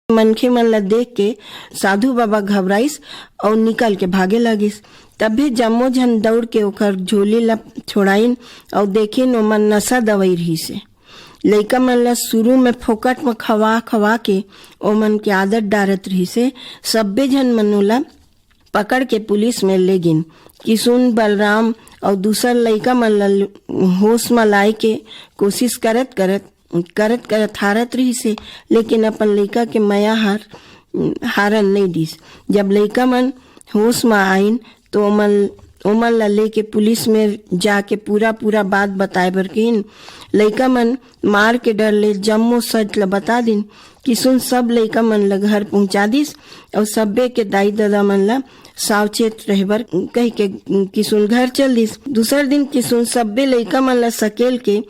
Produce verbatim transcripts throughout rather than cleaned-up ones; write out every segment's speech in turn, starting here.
मनखे मन ला देख के साधु बाबा घबराइस अउ निकल के भागे लागिस। तभे जम्मो झन दौड़ के ओकर झोली ला छोड़ाइन अउ देखिन, ओमन नशा दवाई रहिसे। लइका मन ला शुरू में फोकट में खवा खवा के ओमन के आदत डारत रहिसे। सब्बे झन मन ओला पकड़ के पुलिस में ले गिन। किशुन, बलराम अउ दूसर लइका मन ला होश में लाए के कोशिश करत करत करत करत हारत रहिसे, लेकिन अपन लइका के मया हार हारन नइ दिस। जब लइका मन होश म आइन, तो ओमन ओमन ला लेके पुलिस में जाके पूरा पूरा बात बताए बर कहिन। लइका मन मार के डर ले जम्मो सच ला बता दिन। किशुन सब लइका मन ला घर पहुंचा दिस अउ सब्बे के दाई ददा मन ला सावचेत रहे बर कहि के किशुन घर चल दिस। दूसर दिन किशुन सब्बे लइका मन ला सकेल के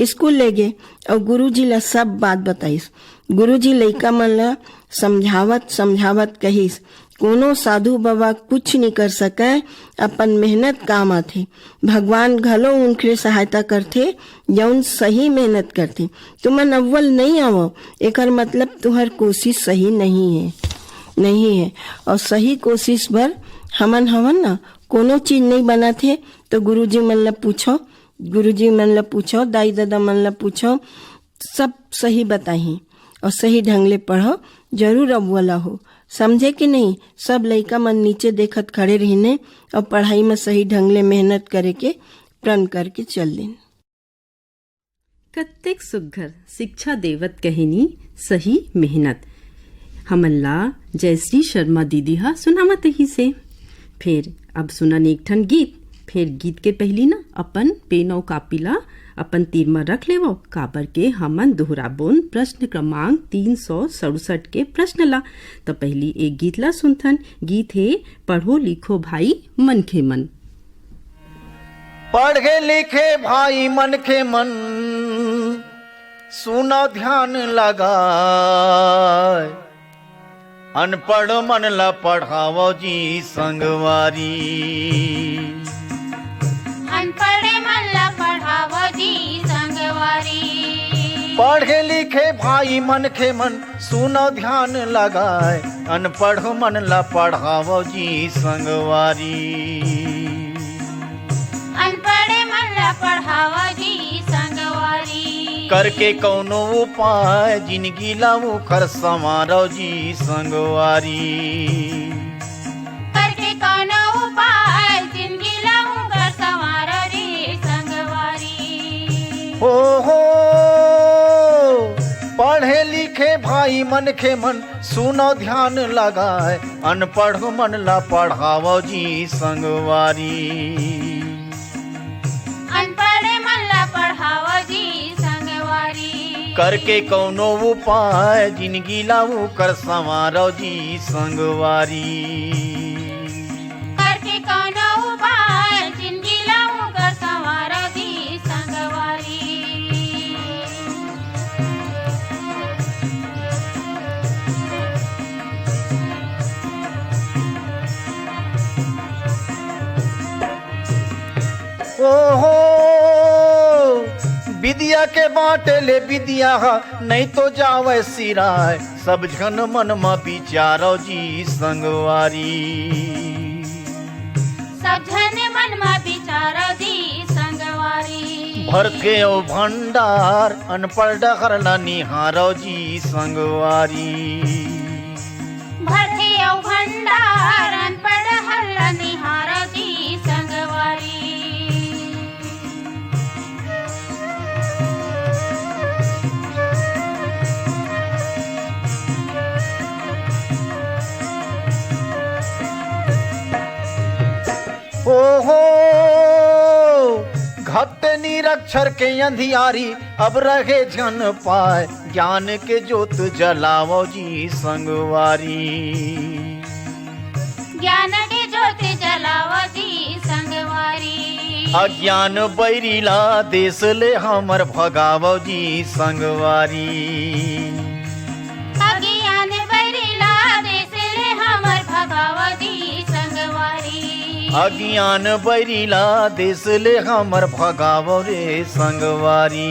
स्कूल ले गे अउ गुरुजी ला सब बात बताइस। गुरुजी लइका मन ला समझावत समझावत कहिस, कोनो साधु बाबा कुछ नइ कर सकय, अपन मेहनत काम आथे। भगवान घलो उनखरे सहायता करथे, जउन सही मेहनत करथे। तुमन अव्वल नइ आवव, एकर मतलब तुहर कोशिश सही नहीं है, नहीं है। अउ सही कोशिश बर हमन हवन ना, कोनो चीज नइ बनत हे, तो गुरुजी मन ला पूछो, गुरुजी मन ला पूछो, दाई ददा मन ला पूछो, सब सही बताही। अउ सही ढंग ले पढ़ो, जरूर अव्वल आहो। समझे कि नहीं? सब लइका मन नीचे देखत खड़े रहिने अउ पढ़ाई में सही ढंग ले मेहनत करे के प्रण करके चल दिन। कत्तेक सुग्घर शिक्षा देवत कहनी, सही मेहनत। हमन ला जयश्री शर्मा दीदी हा सुनावत रहिसे। फेर अब सुनन एक ठन गीत। फेर गीत के पहिली ना अपन पेन अउ कापी ला अपन तीर म रख लेवो, काबर के हमन दोहराबोन प्रश्न क्रमांक तीन सौ सड़सठ के प्रश्न ला। त पहिली एक गीत ला सुनथन। गीत हे पढ़ो लिखो भाई मनखे मन। पढ़े लिखे भाई मनखे मन, सुनो ध्यान लगाए, अनपढ़ मन ला पढ़ावो जी संगवारी। अनपढ़ मन ला पढ़ावो जी संगवारी। पढ़े लिखे भाई मनखे मन, सुनो ध्यान लगाए, अनपढ़ मन ला पढ़ावो जी संगवारी। अनपढ़ मन ला पढ़ावो जी संगवारी। करके कौनो उपाय, जिनगी ला उखर संवारो जी संगवारी। करके कौनो उपाय, जिनगी ला उखर संवारो जी संगवारी। हो हो, पढ़े लिखे भाई मनखे मन, सुनो ध्यान लगाए, अनपढ़ मन ला पढ़ावो जी संगवारी। अनपढ़ मन ला पढ़ावो जी संगवारी। करके कौनो उपाय, जिनगी ला उखर संवारो जी संगवारी। करके कौनो उपाय, जिनगी ला उखर संवारो जी संगवारी। ओहो, विद्या के बाटे ले विद्या हा, नहीं तो जावे सिराय। सब झन मन म विचारो जी संगवारी। सब झन मन म विचारो जी संगवारी। भरथे अउ भंडार, अनपढ़ डहर ला निहारो जी संगवारी। भरथे अउ भंडार, अनपढ़ डहर ला निहारो जी संगवारी। ओहो, घट निरक्षर के अंधियारी, अब रहे झन पाए, ज्ञान के जोत जलावो जी संगवारी। ज्ञान के जोत जलावो जी संगवारी। अज्ञान बैरी ला देश ले हमर भगावो जी संगवारी। अज्ञान बैरी ला देश ले हमर भगावो जी संगवारी। अज्ञान बैरी ला देश ले हमर भगावो रे संगवारी।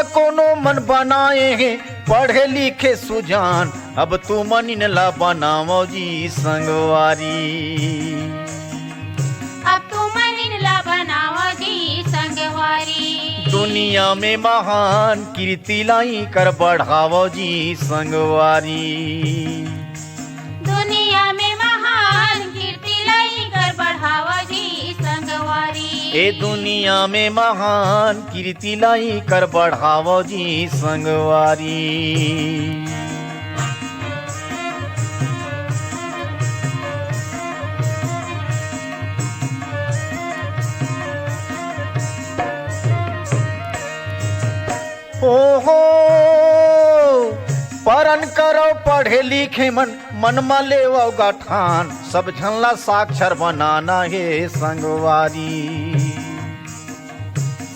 कोनो मन बनाए हे पढ़े लिखे सुजान, अब तुमन इनला बनावव जी संगवारी। अब तुमन इनला बनावव जी संगवारी। दुनिया में महान कीर्ति ला इकर बढ़ावव जी संगवारी। दुनिया में महान कीर्ति ला इकर बढ़ावव जी संगवारी। ए दुनिया में महान कीर्ति ला इकर बढ़ावव जी संगवारी। ओहो, परन करव पढ़े लिखे मन, मन म लेवव गा ठान, सब झन ला साक्षर बनाना हे संगवारी।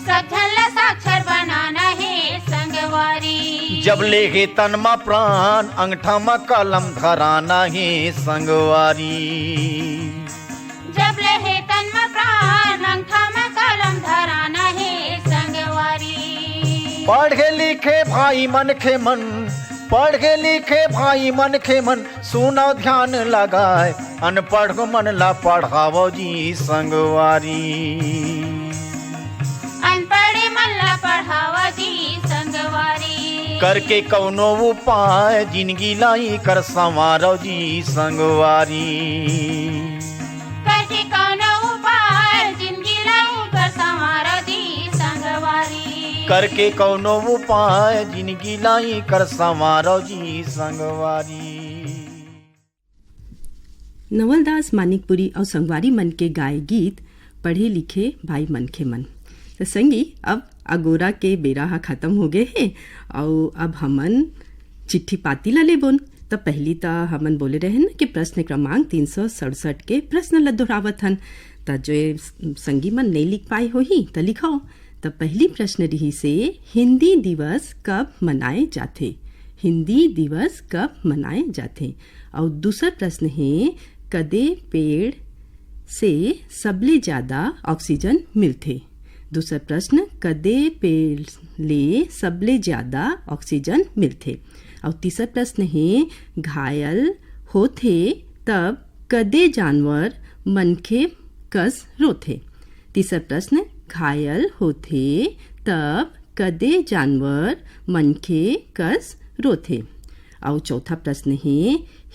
सब झन ला साक्षर बनाना हे संगवारी। जब ले हे तन म प्राण, अंगठा म कलम धराना हे संगवारी। जब ले हे तन म प्राण, अंगठा म कलम धराना हे संगवारी। पढ़े लिखे भाई मनखे मन, पढ़े लिखे भाई मनखे मन, सुनव ध्यान लगाए, अनपढ़ मन ला पढ़ावव जी संगवारी। अनपढ़ मन ला पढ़ावव जी संगवारी। करके कौनो उपाय, जिनगी ला इकर संवारव जी संगवारी। करके कौनो उपाय, जिनगी ला इकर संवारव जी संगवारी। करके कौनो उपाय, जिनगी ला इकर संवारव जी संगवारी। नवलदास मानिकपुरी अउ संगवारी मन के गाए गीत पढ़े लिखे भाई मनखे मन। त संगी, अब अगोरा के बेरा ह खत्म हो गए हे, अउ अब हमन चिट्ठी पाती ला लेबोन। त पहली त हमन बोले रहेन कि प्रश्न क्रमांक तीन सौ सड़सठ के प्रश्न ला दोहरावत हन। त जो ये संगी मन नइ लिख पाए होही, त लिखव। त पहली प्रश्न रिहिसे, हिंदी दिवस कब मनाए जाथे? हिंदी दिवस कब मनाए जाथे? अउ दूसर प्रश्न हे, कदे पेड़ से सबले ज्यादा ऑक्सीजन मिलथे? दूसर प्रश्न, कदे पेड़ ले सबले ज्यादा ऑक्सीजन मिलथे? अउ तीसर प्रश्न हे, घायल होथे तब कदे जानवर मनखे कस रोथे? तीसर प्रश्न, घायल होथे तब कदे जानवर मनखे कस रोथे? अउ चौथा प्रश्न हे,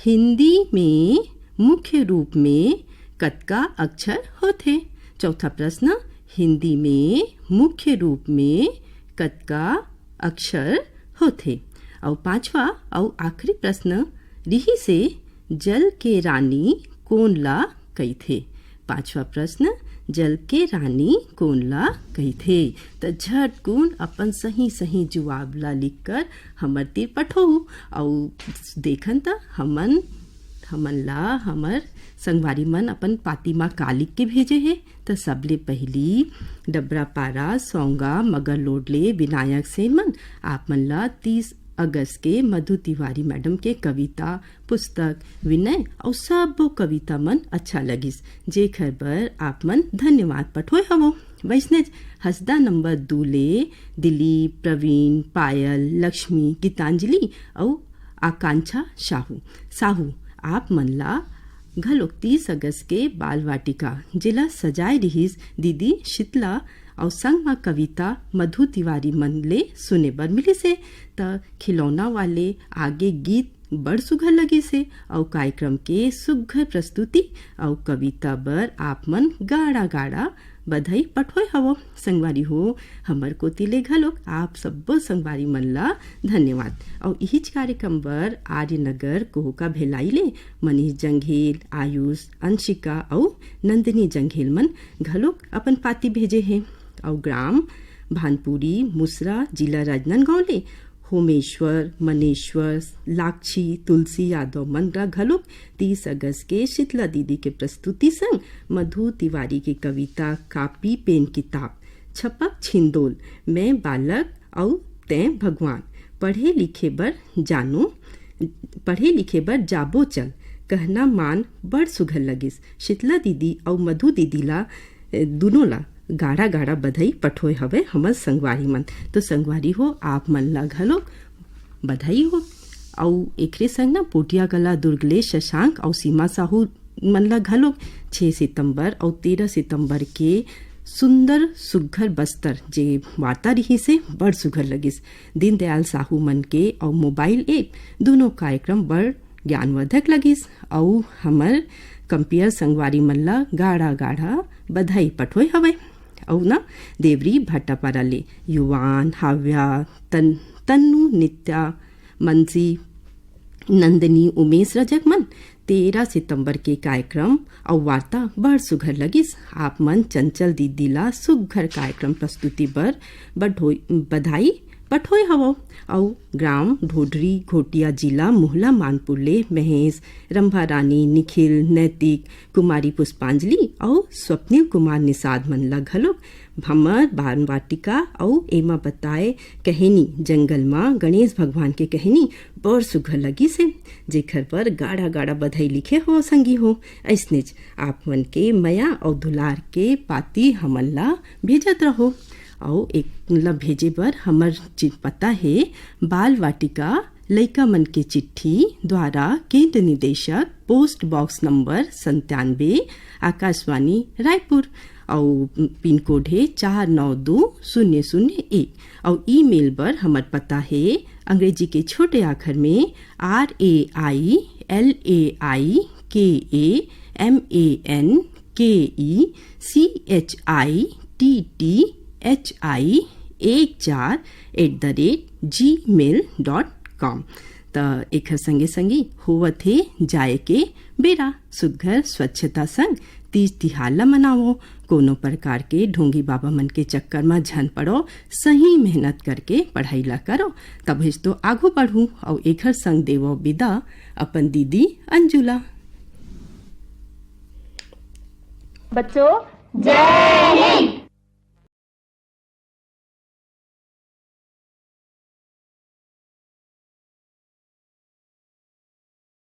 हिंदी में मुख्य रूप में कतका अक्षर होथे? चौथा प्रश्न, हिंदी में मुख्य रूप में कतका अक्षर होथे? अउ पांचवा अउ आखिरी प्रश्न रिहिसे, जल के रानी कोन ला कहिथे? पांचवा प्रश्न, जल के रानी कोन ला कहिथे? त झटकुन अपन सही सही जुवाब ला लिखकर हमर तीर पठोहू। अउ देखन त हमन, हमन ला हमर संगवारी मन अपन पाती मा का लिख के भेजे हे। त सबले पहिली डबरापारा, सौंगा, मगरलोड ले विनायक सेन मन, आप मन ला तीस अगस्त के मधु तिवारी मैडम के कविता पुस्तक विनय अउ सब्बो कविता मन अच्छा लगिस, जेखर बर आप मन धन्यवाद पठोय हवो। वैसनेच हसदा नंबर दू ले दिलीप, प्रवीण, पायल, लक्ष्मी, गीतांजलि अउ आकांक्षा साहू, साहू, आप मन ला घलोक तीस अगस्त के बाल वाटिका, जेला सजाए रिहिस दीदी शीतला अउ संग म कविता मधु तिवारी मन ले सुने बर मिलिस हे, त खिलौना वाले आगे गीत बड़ सुघर लगिस हे अउ कार्यक्रम के सुघर प्रस्तुति अउ कविता बर आप मन गाड़ा गाड़ा बधाई पठोय हवो। संगवारी हो, हमर कोति ले घलोक आप सब्बो संगवारी मन ला धन्यवाद। अउ इहिच कार्यक्रम बर आर्यनगर, कोहका, भेलाई ले मनीष जंघेल, आयुष, अंशिका अउ नंदिनी जंघेल मन घलोक अपन पाती भेजे हे। अउ ग्राम भानपुरी, मुसरा, जिला राजनांदगांव ले होमेश्वर, मनेश्वर, लाक्षी, तुलसी यादव मन ला घलोक तीस अगस्त के शीतला दीदी के प्रस्तुति संग मधु तिवारी के कविता कापी पेन किताब, छपक छिंदोल, मैं बालक अउ तैं भगवान, पढ़े लिखे बर जानो, पढ़े लिखे बर जाबो चल, कहना मान बड़ सुघर लगिस। शीतला दीदी अउ मधु दीदी ला, ए, दुनों ला गाड़ा गाड़ा बधाई पठोय हवय हमर संगवारी मन। तो संगवारी हो, आप मन ला घलोक बधाई हो। अउ एकरे संग ना पोटिया कला दुर्ग ले शशांक अउ सीमा साहू मन ला घलोक छह सितंबर अउ तेरह सितंबर के सुंदर सुघर बस्तर जे वार्ता रिहिस हे, बड़ सुघर लगिस। दीनदयाल साहू मन के अउ मोबाइल ऐप दुनों कार्यक्रम बड़ ज्ञानवर्धक लगिस। अउ हमर कंपियर संगवारी मन ला गाड़ा गाड़ा बधाई पठोय हवय। अउ ना देवरी भाटापारा ले युवान, हाव्या, तन, तन्नू, नित्या, मनसी, नंदिनी, उमेश रजक मन तेरह सितंबर के कार्यक्रम अउ वार्ता बड़ सुघर लगिस। आप मन चंचल दीदी ला सुघर कार्यक्रम प्रस्तुति बर बठोई, बधाई पठोय हवव। अउ ग्राम ढोढरी घोटिया, जिला मोहला मानपुर ले महेश, रंभा रानी, निखिल, नैतिक, कुमारी पुष्पांजलि अउ स्वप्निल कुमार निषाद मन ला घलोक हमर बाल वाटिका अउ एमा बताए कहनी जंगल मा गणेश भगवान के कहनी बड़ सुघर लगिस हे, जेखर बर गाड़ा गाड़ा बधाई लिखे हो संगी हो। अइसनेच आप मन के मया अउ दुलार के पाती हमन ला भेजत रहो। अउ एक ला भेजे बर हमर चि-, पता हे बाल वाटिका लइका मन के चिट्ठी द्वारा केंद्र निदेशक, पोस्ट बॉक्स नंबर संतानबे, आकाशवाणी रायपुर, अउ पिन कोड हे चार नौ दो शून्य शून्य एक। अउ ईमेल बर हमर पता हे अंग्रेजी के छोटे आखर में R A I L A I K A M A N K E C H I T T H I एक चार at the rate gmail dot com। त एखर संगे संगे होवत हे जाए के बेरा। सुघर स्वच्छता संग तीज तिहार ला मनावो। कोनो प्रकार के ढोंगी बाबा मन के चक्कर म झन पड़ो, सही मेहनत करके पढ़ाई ला करो, तभेच तो आगू बढ़ू। अउ एखर संग देवो बिदा अपन दीदी अंजू ला। बच्चों, जय हिंद।